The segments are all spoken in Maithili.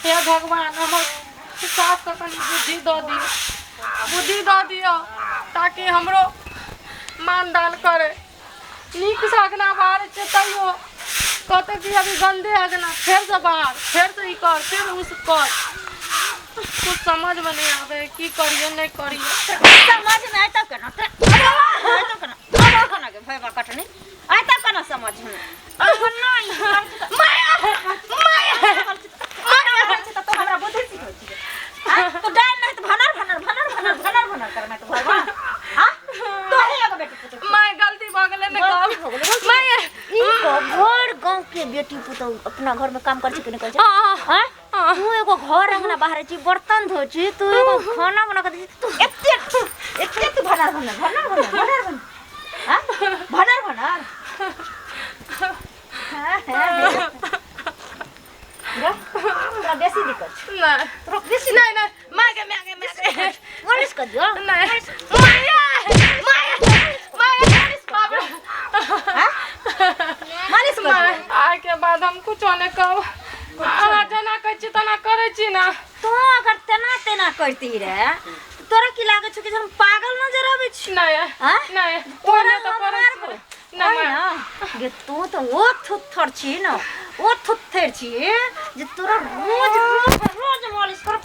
हे भगवान, हमर सासके कनि बुद्धि दऽ दियौ, बुद्धि दऽ दियौ ताकि हमरो मान दान करै। नीकसँ अङ्गना बाहरै छियै तैयो कहतै कि अभी गन्दे अङ्गना, फेरसँ बाहर, फेरसँ ई कर, फेर उस कर। कुछ समझमे नहि आबै है, की करियै नहि करियै। समझमे आइ तब केना तोरा, केना केना के भैया कटनी आइ तब केना समझमे नहि तऽ तू हमरा बुद्धि सिखबै छी? तू डाइन नहीं तऽ भनर भनर भनर भनर भनर भनर करना तो भगवान। हां, तोहे एगो बेटी पुतोह। माय, गलती भऽ गेलै ने, कहब माय। ई घर गांव के बेटी पुतोह अपना घर में काम करै छै कि नहि करै छै? हाँ। हाँ? हाँ। तू एगो घर अंगना बाहर छी, बर्तन धोइ छी, तू एगो खाना बना के दै छी, तू एते एते तू भनर भनर भनर भनर भनर भनर, हाँ? भनर भनर, हाँ, हाँ, हाँ। तोरा बेसी दिक्कत छौ? नहि। तोरा बेसी? नहि नहि, माय गे, माय गे, माय गे। मालिश कर दियो। नहि, माय, माय, माय, बाप रे। हाँ? मालिश कर माय, दियो। आइ के बाद हम कुछो नहि कहब। अहाँ जेना कहै छी तेना करै छी ने? तू अगर तेना तेना करती रहे तऽ तोरा की लागै छौ कि जे हम पागल नजर आबै छी? नहि। हाँ? नहि। तोरा ओहिने तऽ हम करै मारबो। छी नहि? ओहि माय। ने गे, तू तऽ ओ थुथर छी ने, ओ थुथर छी जे तोरा रोज रोज रोज मालिश कर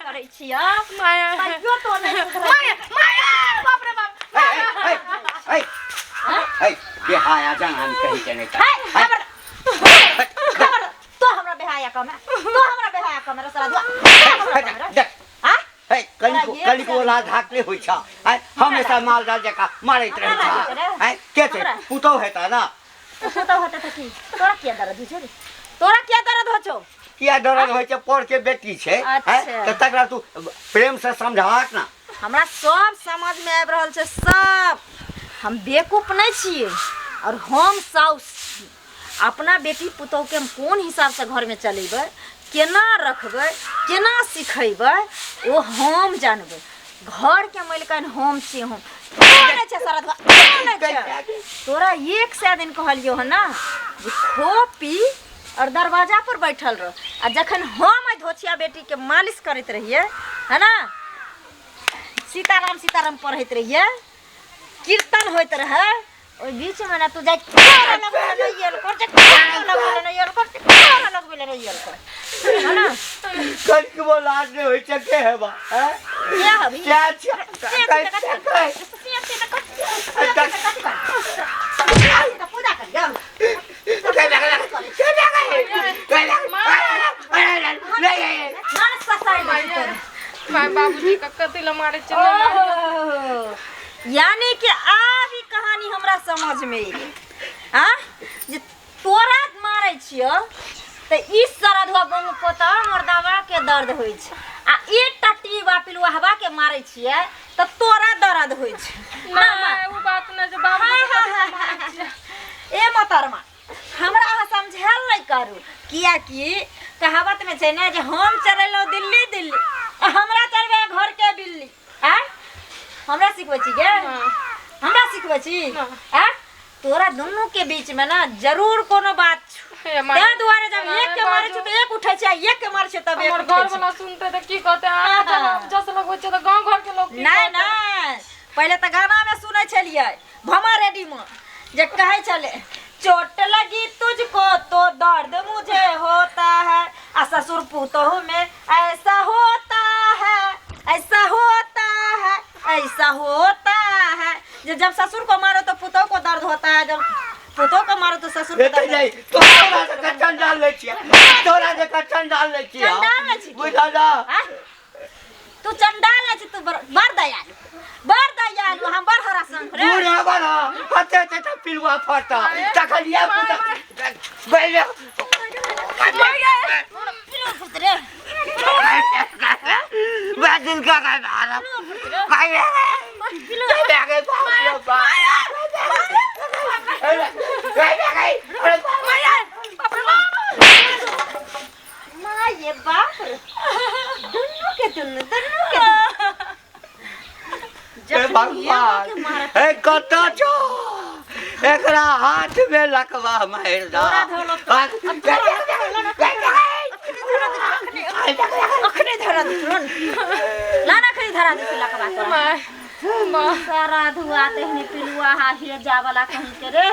करै छियै। माय। तैयो तो नहि सुधरै। माय, माय, बाप रे बाप। ए ए ए, बेहाया जनान कही के नहीं। हे, खबर खबर, तो हमरा बेहाया कम है, तो हमरा बेहाया कम है रे साला दुआ, तो हमरा कम है रे। देख। हाँ? हे, कनिको तोरा कनिको लाज हाक नहि होइ छ? आय, हमेशा माल जाल जकाँ मारैत रहै हमरा लागै छ। छै रे। आय, के छै? हमरा। पुतहु हेता ना? पुतहु हेतै तऽ की? तोरा किया दर्द होइ छौ रे? तोरा किया दर्द होइ छौ? किया दर्द होइ छै? पर के बेटी छै। आँय, अच्छा। तऽ तकरा तू प्रेम से समझाहक ना। हमरा सब समझ में आबि रहल छै सब। हम बेवकूफ नहि छियै और हम साउस छी। अपना बेटी पुतोहके हम कोन हिसाबसँ घरमे चलेबै, केना रखबै, केना सिखेबै, ओ हम जानबै। घरके मालिकाइन हम छी। हम तों नहि छै शरद, तों नहि छै। तोरा 100 दिन कहलियौ हन ना जे खो पी और दरवाजा पर बैठल रह, आ जखन हम एहि धोछिया बेटीके मालिश करैत रहियै है ना, सीताराम सीताराम पढ़ैत रहियै, कीर्तन होइत रहै, ओहि बीचमे ने तू जाइ लगबै लए नहि आयल कर, लगबै लए नहि आयल कर, लगबै लए नहि आयल कर, है ना? कनिकबो लाज नहि होइ छै के हेबा, आँय? के हबी? क्या छै? पूजा करियौ। माय, बाबूजी के कथी लए मारै छै? नहि मारियौ। ओहो, यानी कि आब ई कहानी हमरा समझ में एलै आ जे तोरा मारै छियौ तऽ ई सरधुआ बंग पोता मर्दावा के दर्द होइ छै, आ एकटा टीबा पिलुआहवा के मारै छियै तऽ तोरा दर्द होइ छै ना? नहि, ओ बात नहि छै। बाबूजी के कथी लए मारै छियै? ए मोहतरमा, हमरा अहाँ समझायल नहि करू, कियाकि कहावत में छै ने जे हम चलेलहुँ दिल्ली दिल्ली आ हमरा चलबै घर के बिल्ली। आँय, हमरा सिखबै छी गे? हमरा सिखबै छी? आँय, तोरा दुनू के बीच में ना जरूर कोनो बात छौ। हे माय, तें दुआरे जब एना एक के नहि मारै छौ बाजू। तऽ एक उठै छै आ एक के मारै छै तब एक हमर उठै घर छै। वाला सुनते तऽ की कहते? अहाँ जेना जस लगबै छै तऽ गाँव घर के लोग की नहि कहतै? नहि, पहिले तऽ गाना में सुनै छलियै भमा रेडी में जे कहै छलै, चोट लगी तुझको तो दर्द मुझे होता है, आ ससुर पुतोह में ऐसा होता है, ऐसा होता है, ऐसा होता है, जे जब ससुर को मारो तो पुतोह को दर्द होता है, जब पुतोह को मारो तो ससुर को एते दर्द। नहि, तोरा जकाँ चंडाल नहि छियै, तोरा जकाँ चंडाल नहि छियै। चंडाल नहि छी। बुझल ना? आँय? तू चंडाल नहि छी, तू बड़ बड़ दयालु, बड़ दयालु, हम बड़ हरासंख रे। बूढ़ हेबा ना, हते हते तऽ पिलुआ फटता तखन इएह पुता बैले। रे। मैं दिल का काय मारा भाई माँ ये बाप रे, दुनू के दुनू, दुनू के हे भगवान, हे कतऽ छौ? एकरा हाथ में लकवा मारि दा। तोरा धोलो अखने धरा दे तुरंत ला ना अखने धरा दे लकवा तोरा। माय माँ सारा धुआ तेहने पिलुआ हा हे जावला कहीं के रे।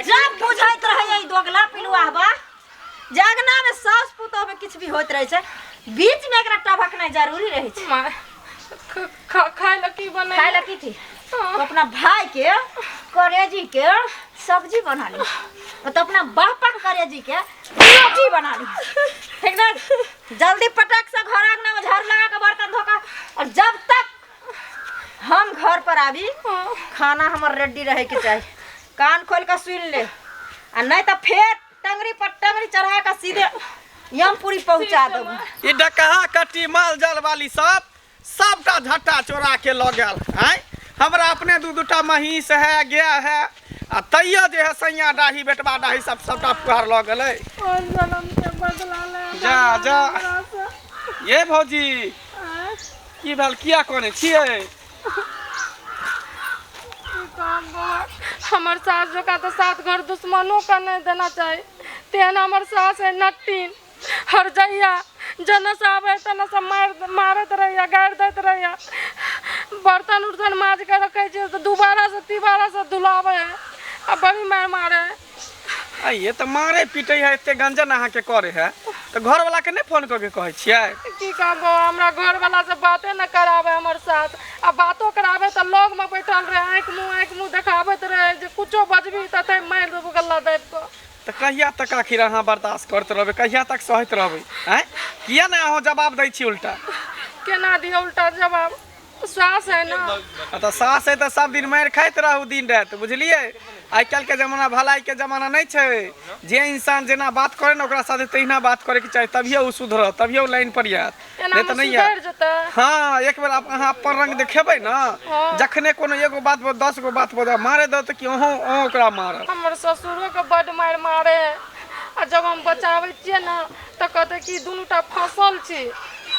जब बुझाइत रहे ई दोगला पिलुआ बा जगना में सास पुतोह में किछु भी होइत रहे छै, बीच में एकरा टभकनाइ जरूरी रहे छै। माय खाय ला की बने? खाय ला की थी? तो अपना भाई के करेजी के सब्जी बना ली, तो अपना बापा के करेजी के रोटी बना ली, ठीक ना? जल्दी पटक से घर आंगना में झाड़ू लगा के बर्तन धोका, और जब तक हम घर पर आबी खाना हमर रेडी रहे के चाही। कान खोल के सुन ले, आ नहीं तो फेर टंगरी पर टंगरी चढ़ा के सीधे यमपुरी पहुंचा देबू। ई डकहा कट्टी माल जाल वाली सब सबटा झट्टा चोरा के लऽ गेल। आँय हमरा अपने दू दूटा महींस है, गाय है, आ तैयो जे है सैया डाही बेटबा डाही सब सबटा फुहार लऽ गेलै। और जन्म के बदला ले जा जा हमरा से। ये भौजी आँय, की भेल, किया कनै छियै? की कहब बौआ, हमर सास जकाँ तऽ सात घर दुश्मनो के नहीं देना चाही, तेहन हमर सास है नट्टीन। हर जइया जने से आबै तने से मारैत रहैया, गारि दैत रहैया। बर्तन उर्तन माज के रखै छियै तऽ दुबारा से तिबारा से धुलाबै है आ बड़ी मारि मारै है। आ ये तऽ मारे पीटै है, एते गंजन अहाँके करे है तऽ घरवाला के नहि फोन कऽ के कहै छियै? की कहब बौआ, हमरा घरवाला से बाते न कराबै हमर सास, आ बातो कराबै तऽ लग में बैठल रहै, आँखि मुँह देखाबैत रहै जे कुछो बजबी तऽ तै मारि देबौ गल्ला दाबि कऽ। तऽ कहिया तक आखिर अहाँ बर्दाश्त करैत रहबै, कहिया तक सहैत रहबै? आँय किया नहि अहाँ जवाब दै छी उल्टा? केना दिअ उल्टा जवाब, सास है ना। आ तऽ सास है तऽ सब दिन मारि खाइत रहू दिन राति, बुझलियै? आइ काल्हिके जमाना भलाइके जमाना नहि छै। जे इंसान जेना बात करे ने ओकरा साथे तहिना बात करैके चाही, तभिए ओ सुधरत, तभिए ओ लाइन पर आयत, एना नहि तऽ मे नहि आयत। सुधरि जेतै। हाँ, एक बेर अहाँ अपन रंग देखेबै ने, जखने कोनो एगो बात पर 10 गो बात बजा मारे दो तऽ कि अहूँ अहूँ ओकरा मारब। हमर ससुरो के बड मारि मारे है, आ जब हम बचाबै छियै ने तऽ कहतै कि दुनूटा फसल छी।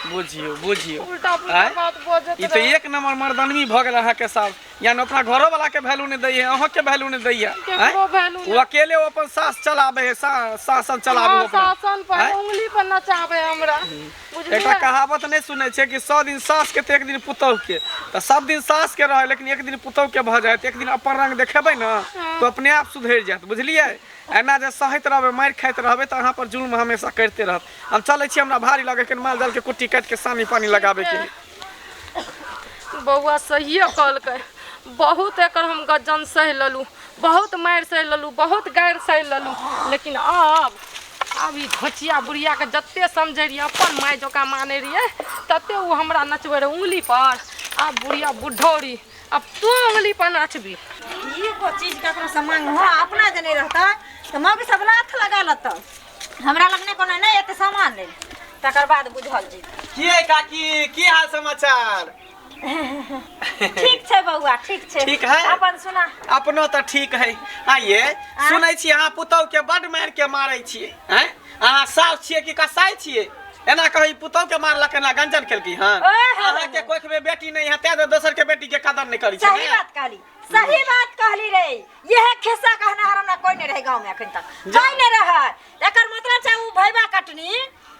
बुझियौ बुझियौ, उल्टा पुल्टा आँय? बात बजैत ई तऽ रहै। एक नंबर मर्दनमी भऽ गेल अहाँके सास, यानी अपना घरो वाला के वैल्यू नहि दैये, अहाँके वैल्यू नहि दैये। केकरो वैल्यू ओ अकेले ओ अपन सास चलाबै है, शासन चलाबै हाँ, अपना। शासन पर आँय? उंगली पर नचाबै हमरा, बुझलियै? एकटा कहावत नहि सुनै छै कि 100 दिन सास के तऽ एक दिन पुतोह के, तऽ सब दिन सास के रहै लेकिन एक दिन पुतोह के भऽ जायत। एक दिन अपन रंग देखेबै ने तऽ अपने आप सुधरि जायत, बुझलियै? एना जे सहैत रहबै, मारि खाइत रहबै तऽ अहाँ पर जुल्म हमेशा करिते रहत। हम चलै छी, हमरा भारी लगै कनि माल जाल के कुट्टी काटि के सानी पानी लगाबै के। बौआ सहिए कहलकै, बहुत एकर हम गजन सहि लेलहुँ, बहुत मारि सहि लेलहुँ, बहुत गारि सहि लेलहुँ, लेकिन आब आब ई घोचिया बुढ़िया के जते समझै रहियै, अपन माय जकाँ मानै रहियै, तते ओ हमरा नचबै रहै उंगली पर। आब बुढ़िया बुढ़ौरी, अब तू उंगली पर नाचबी। एगो चीज ककरो से मांग हो अपना जे नहीं रहता तऽ मौगी सब लाथ लगा लेतौ, हमरा लग नहि कोनो नहि एते सामान लेल, तकर बाद बुझल जेतै। की है काकी, की हाल समाचार? ठीक छै बौआ, ठीक छै। ठीक है? अपन सुना। अपनो तऽ ठीक है। आइये सुनै छी अहाँ पुतोह के बड मारि के मारै छियै। आँय अहाँ सास छियै कि कसाई छियै? एना कही पुतोह के मारलक, एना गंजन केलकै हन। ओए अहाँ के कोख में बेटी नहीं है तें दोसर के बेटी के कदर नहीं करै छै। सही बात कहली, सही बात कहली रे। यह खिस्सा कहना हमरा कोई नहीं रहे गांव में अखन तक, कोई नहीं रहे। एकर मतलब छै उ भैबा कटनी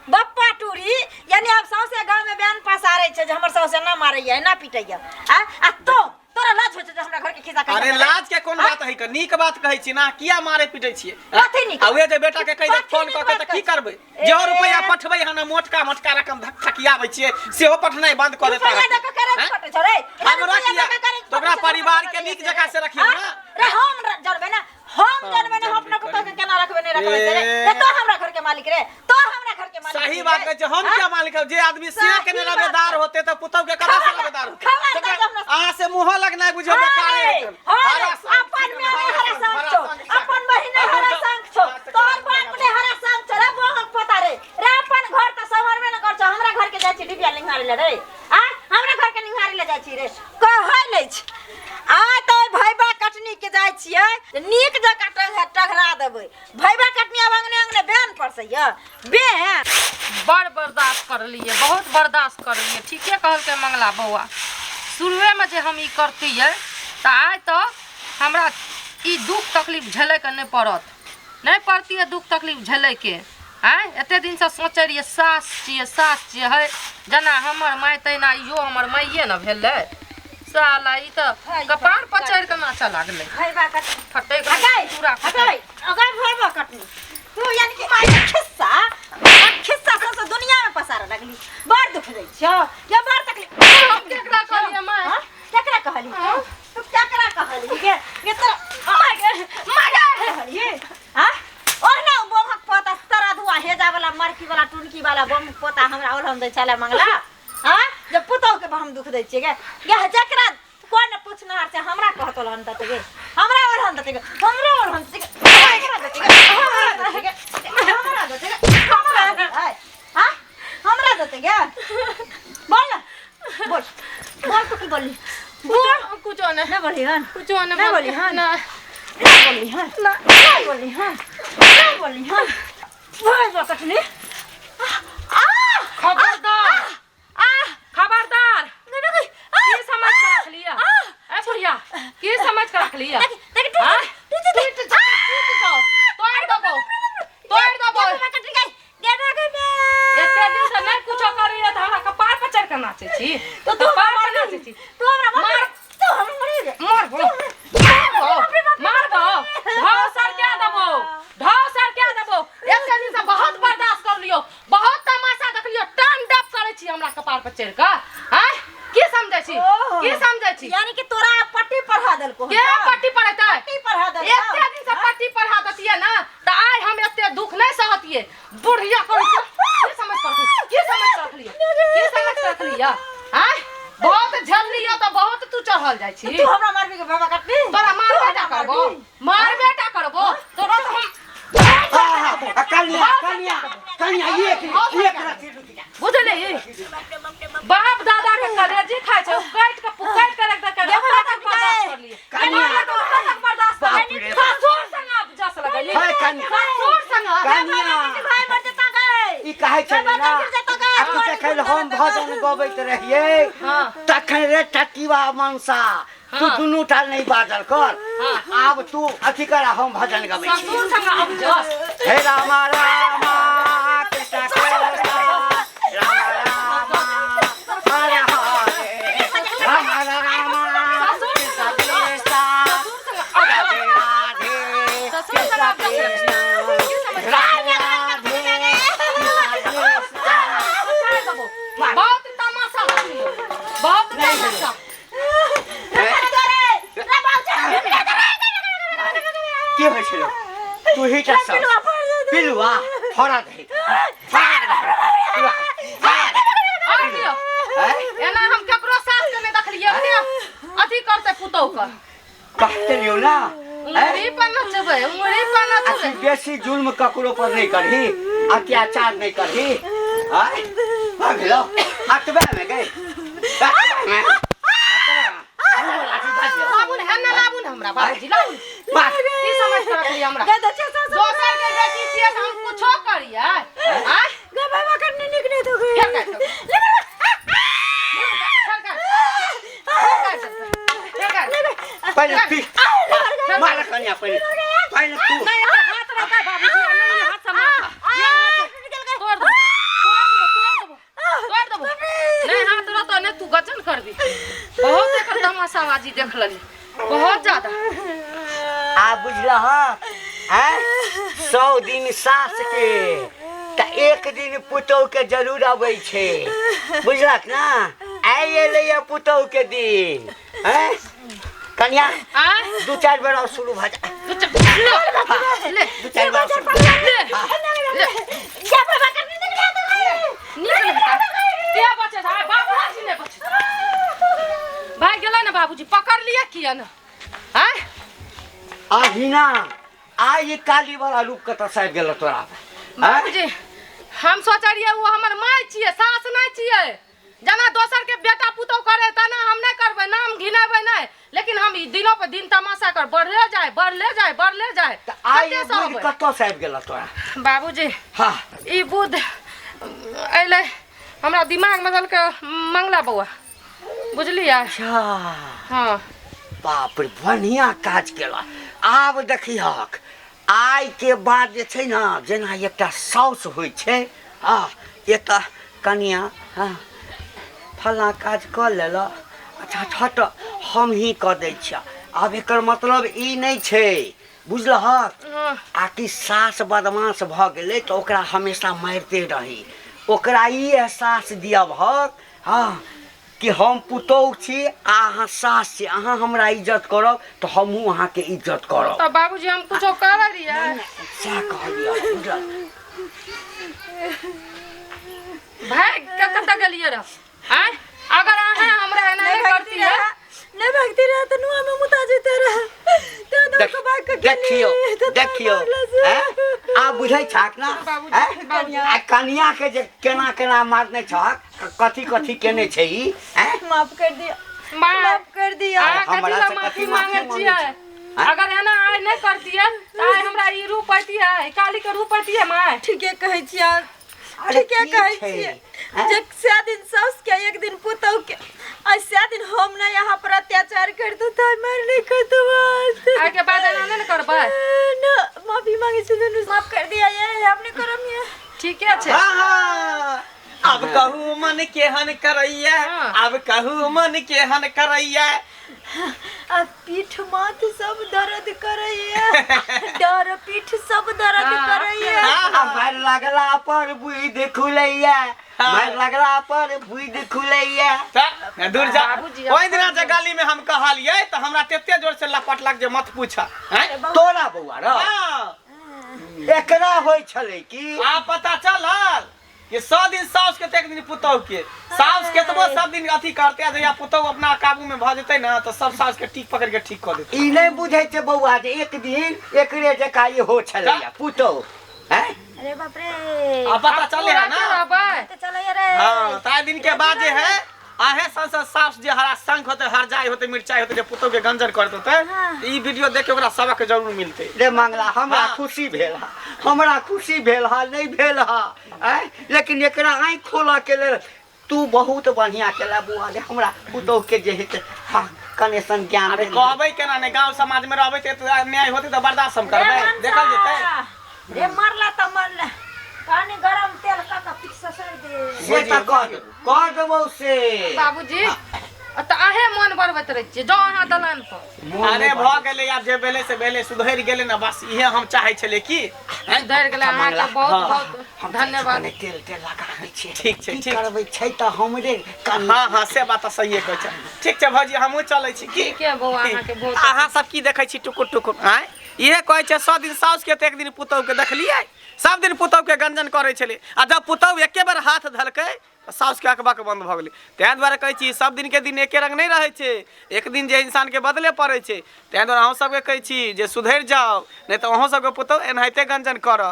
बप्पा टूरी, यानी आब सौंसे गांव में बयान पसारै छै जे हमर सौंसे ना मारैया ना पीटैया। आ तो तोरा लाज होइ छै जे हमरा घर के खिस्सा कहै अरे छै? लाज के कोन बात है, नीक बात कहै छी ना, किया मारे पीटै छियै? कथी नीक? आ उहे जे बेटा के कहि देत कथी फोन नीक कऽ के बात तऽ की कहै छी? करबै? जे रुपैआ पठबै हन मोटका मोटका रकम धक थकियाबै छियै, सेहो पठनाइ बंद कऽ देता। रुपैआ दऽ कऽ करे पटै छौ रे? हमरा किया? तो तऽ ओकरा परिवार के नीक जकाँ से रखियौ ना। रे हम जानबै ना, हम जानबै ना, हम अपना पुतोह के केना रखबै नहीं रखबै से रे। रे तो हमरा घर के मालिक रे, तो हमरा घर के मालिक। सही बात कहै छै, हम क्या मालिक हौ? जे आदमी सिया के सही बात रबेदार होते तऽ पुतोह के कतऽ से रबेदार होते? खबर दऽ हमरा। अहाँ से मुँहो लगनाइ बुझियौ बेकारे हाँ रे, हेतै। हाँ रे, हरा शंख अपन छी, में हरा हरा शंख, शंख हरा छौ, शंख छी। अपन बहिन हरा शंख छौ, तोहर बाप ने हरा शंख छौ रे बहक पोता रे। रे अपन घर तऽ सम्हरबे न कर छौ, हमरा घर के जाइ छी डिबिया निहारे ले रे। आ हमरा घर के निहारे ले जाइ छी रे। कहै नै छै। आइ तऽ ओहि भैबा कटनी के जाइ छियै, नीक जकाँ टघरा देबै। भैबा कटनी आब अंगने अंगने बेन परसैया, बेन। बड़ बर्दाश्त करलियै, बहुत बर्दाश्त करलियै। ठीके कहलकै मंगला बौआ, शुरुएमे जे हम ई करतियै तऽ आइ तऽ हमरा ई दुख तकलीफ झेलैके नहि पड़त नहि पड़तियै दुख तकलीफ झेलैके आँय एते दिनसँ सोचै रहियै सास छियै सास छियै है जेना हमर माय तहिना इहो हमर माइए ने भेलै साला ई तऽ कपार पर चढ़ि कऽ नाचऽ लागलै फटै पूरा तू यानी कि माय के खिस्सा खिस्सा सबसे दुनिया में पसारे लगली बड़ दुख दै छौ या बड़ तकलीफ हम केकरा कहलियै माय हाँ? केकरा कहली तू केकरा कहली गे गे तोरा माय गे माय गे कहली हां ओहना बोमक पोता सरा धुआ हेजा वाला मरकी वाला टुनकी वाला बोमक पोता हमरा ओलहन दै छले मंगला हां जब पुतोह के हम दुख दै छियै गे गे जकरा कोन ने पूछनहार छै हमरा कहत ओलहन देतै गे हमरा ओलहन देतै गे हमरा ओलहन देतै गे हमरा देतै गे हमरा देतै गे हमरा देतै गे हमरा देतै हां हमरा देतै गे बोल ना बोल बोल तू की बोलली बोल कुछो नहीं नहीं बोली हन कुछो नहीं नहीं बोली हन ना नहीं बोली हन ना नहीं बोली हन नहीं बोली हन भाई बकटनी आ खबरदार आ खबरदार नहीं नहीं की समझ के रख लिया ए बुढ़िया की समझ के रख लिया देखी देखी हाँ? टूट टूट टूट जाओ टूट जाओ तोड़ देबो तोड़ देबो एते दिन से नहीं कुछो करैया तऽ हमरा कपार पर चढ़ि कऽ नाचै छी तो तू कपार पर नाचै छी तू हमरा मार। तू हमरा मरी दे मारबो मारबो मारबो ढाव सर क्या देबो ढाव सर क्या देबो एते दिन से बहुत बर्दाश्त कर लियो बहुत तमाशा देख लियो टान डप करै छी हमरा कपार पर चढ़ि कऽ आँय की समझै छी ओहो। की समझै छी यानी कि तोरा पट्टी पढ़ा देलको के पट्टी पढ़ेतै पट्टी पढ़ा देलको एते दिन से पट्टी पढ़ा देतियै ना तऽ आइ हम एते दुख नहि सहतियै बुढ़िया करै छै की समझ कर की समझ कर रखलियै की समझ कर रखलियै आँय बहुत झेललियै तऽ बहुत तू चढ़ल जाइ छी तू हमरा मारबी के बाबा काटनी तोरा मारबे टा करबो मारबे टा करबो तोरा तऽ हम कन्या कन्या कन्या एक एक रत्ती रुकि जा बुझली बाप दादा के कलेजी खाइ छै काटि के काटि के रख दे देखो के तक बर्दाश्त कर लिए कन्या। केना तक तक बर्दाश्त कर बाप लिए रे। ससुर संग आप जस लगली हे कन्या। ससुर संग कन्या भाई मर जेता गए ई कहै छै बाबा ना गिर जेता गए। आ तू जखन हम भजन गबैत रहियै हाँ। तखन रे टटिवा मनसा तू हाँ। दुनू टा नहि बाजल कर आब तू अथी कर हम भजन गबै छी ससुर संग आप जस हे रामा रामा कृष्ण कृष्ण रामा रामा हरे हरे रामा रामा ससुर कृष्ण संग कृष्ण ससुर संग आप राधे जस राधे ससुर संग आप जस कृष्ण की समझ राधे राधे कृष्ण कृष्ण छोड़ देबो बहुत तमाशा देखलियै बहुत तमाशा की होइ छलो तू ही टा सब पिलुआ फड़ा दही फड़ा दही पिलुआ फड़ा और दियौ दही एना हम केकरो सास के नहि देखलियै अपने अथी करतै पुतहु के कहते लियौ ना उंगरी पर नचबै उंगरी पर अथी नचबै बेसी जुल्म ककरो पर नहीं करही अत्याचार नहीं करही आय भऽ गेलौ हटबे में गई हटबे में हटबे में लाठी धऽ दियौ। लाबू ने एना लाबू ने हमरा बाबूजी लाबू ने। मार। की समझ के रखलियै हमरा दोसर के बेटी छियै तऽ हम कुछो करियै आँय फेर काटि देबै। फेर काटि फेर काटि देबै। फेर काटि पहिले पी मार कन्या पहिले पहिले तू नहि एकर हाथ रहतै बाबूजी आ नहि हाथ से मारतै। ये हाथ से तोड़ देबो तोड़ देबो तोड़ देबो तोड़ देबो नहि हाथ रहतौ नहि तू गजन करबी बहुत एकर तमाशाबाजी देख लेली बहुत ज्यादा आ बुझलह हैं 100 दिन सास के तऽ एक दिन पुतोह के जरूर अबै छै बुझलक ना आइ एलैया पुतोह के दिन हैं कन्या आँय दू चारि बेर और शुरू भऽ जा तू चल ले ले दू चारि बेर और शुरू ले ले नीक नहि हेतै। के बचे छै? बाबूजी नहि बचे छै। भागि गेलै ने बाबूजी पकड़ लिअ किया ने आँय अहिना आइ ई काली वाला रूप कतऽ से आबि गेल तोरा आँय? बाबूजी हम सोचै रहियै ओ हमर माय छियै सास नहि छियै जेना दोसर के बेटा पुतोह करे तेना हम नहि करबै नाम घिनेबै नहि लेकिन हम ई दिनो पर दिन तमाशा कर बढ़ले जाय बढ़ले जाय बढ़ले जाय तऽ आइ कते ई बुद्धि सहबै? कतऽ से आबि गेल तोरा बाबूजी हाँ ई बुद्ध अयलै हमरा दिमागमे देलकै मंगला बौआ बुझलियै अच्छा हाँ बाप रे बढ़िया काज केला आब देखिहक आइ के बाद जे छै ने जेना एकटा साउस होइ छै आ एतऽ कनिया हँ फल्लाँ काज कऽ लेलऽ अच्छा हट हमही कऽ दै छियऽ आब एकर मतलब ई नहि छै बुझलहक हँ आ कि सास बदमाश भऽ गेलै तऽ ओकरा हमेशा मारिते रही ओकरा ई एहसास दिअबहक हँ कि हम पुतोहु छी आ अहाँ सास छी अहाँ हमरा इज्जत करब तऽ हमहूँ अहाँके इज्जत करब तऽ बाबूजी हम कुछो करै रहियै सएह कहलियै बुझल भाय कतऽ गेलियै रह आँय अगर अहाँ हमरा एना नहि करतियै नहीं भागती रहा तो नुआ में मुता जेते रहा तो दो को भाग के देखियो देखियो हैं? आब बुझै छाक ना बाबूजी, हैं? बाबूजी। आ कनिया के जे केना केना मारने छहक कथी कथी केने छै ई हैं? माफ कर दिया माँ माफ कर दिया अहाँ कथी हमरा लए से माफी कथी मांगै माफी मांगै छियै छै? आँय? अगर एना आइ नहि करतियै तऽ आइ हमरा ई रूप अतियै काली के रूप अतियै माय ठीके कहै छियै अरे ठीके की कहै छै? छियै आँय? जे सए दिन साउस के एक दिन पुतहु के आ सए दिन हम नहीं यहाँ पर अत्याचार कर दू तो मार नहीं कर दो आइ के बाद एना नहि ने करबै ना माफी मांगे छी दुनू माफ कर दिया ये हम नहीं करम ये ठीके छै हाँ हाँ अब कहू मन केहन करैया हाँ। अब कहू मन केहन करैया आ पीठ माथ सब दर्द करैया डर पीठ सब दर्द हाँ। करैया आ मारि लगला पर बुद्धि खुलैया मारि लगला पर बुद्धि खुलैया तऽ दूर जा बाबूजी, ओहि दिना जे गली में हम कहलियै तऽ हमरा तते जोर से लपटलक जे मत पूछ हैं तोरा बौआ र हाँ एकरा होइ छलै की आ पता चलल कि 100 दिन साउस के तऽ एक दिन पुतहु के साउस केतबो सब दिन अथी करते आ जहिया पुतहु अपना काबू में भऽ जेतै ने तऽ सब साउस के टीक पकड़ के ठीक कऽ देतै ई नहि बुझै छै बौआ जे एक दिन एकरे जकाँ इहो छलैया पुतहु हैं अरे बाप रे आ पता चले है ना रहबै तो चलो रे हाँ ताहि दिन के बाद जे है आहे सन सन सास जे हरा संख होते हरजाई होते मिर्चाई होते जे पुतहु के गंजन करत होते हाँ। तऽ ई वीडियो देख के ओकरा सबक जरूर मिलते रे मंगला हमरा हाँ। खुशी भेल हा हमरा खुशी भेल हा नहि भेल हा आँय लेकिन एकरा आँखि खोलऽ के लेल तू बहुत बढ़िआँ केला बौआ रे हमरा पुतोहु के जे हेतै हाँ कने सन ज्ञान अरे भेल। कहबै केना नहि गाँव समाज में रहबै तऽ एते अन्याय होतै तऽ बर्दाश्त हम करबै देखल जेतै रे मरला तऽ मरला पानी गरम तेल का का पीठ ससर दे से तऽ कह देबौ कह देबौ से बाबूजी तऽ अहें मन बढ़बैत रहै छियै जाउ अहाँ दलान पर मोन अरे नहि भऽ गेलै आब जे भेलै से भेलै सुधरि गेलै ने बस इहे हम चाहै छलियै की सुधरि गेलै अहाँके बहुत हाँ। बहुत हम धन्यवाद कने तेल तेल लगा दै छियै ठीक छै, की ठीक। करबै छै तऽ हमरे कन हँ हँ से बात तऽ सहिए कहै छै ठीक छै भौजी हमहूँ चलै छी की ठीक है बौआ अहाँके बहुत अहाँ सब की देखै छी टुकुर टुकुर आँय इहे कहै छै 100 दिन साउस के तऽ एक दिन पुतहु के देखलियै सब दिन पुतहु के गंजन करै छलै आ जब पुतहु एके बेर हाथ धलकै तऽ साउसके अकबक बन्द भऽ गेलै ताहि दुआरे कहै छी सब दिनके दिन एके रंग नहि रहै छै एक दिन जे इंसानके बदले पड़ै छै ताहि दुआरे अहूँ सबके कहै छी जे सुधरि जाउ नहि तऽ अहूँ सबके पुतहु एनाहिते गंजन करत।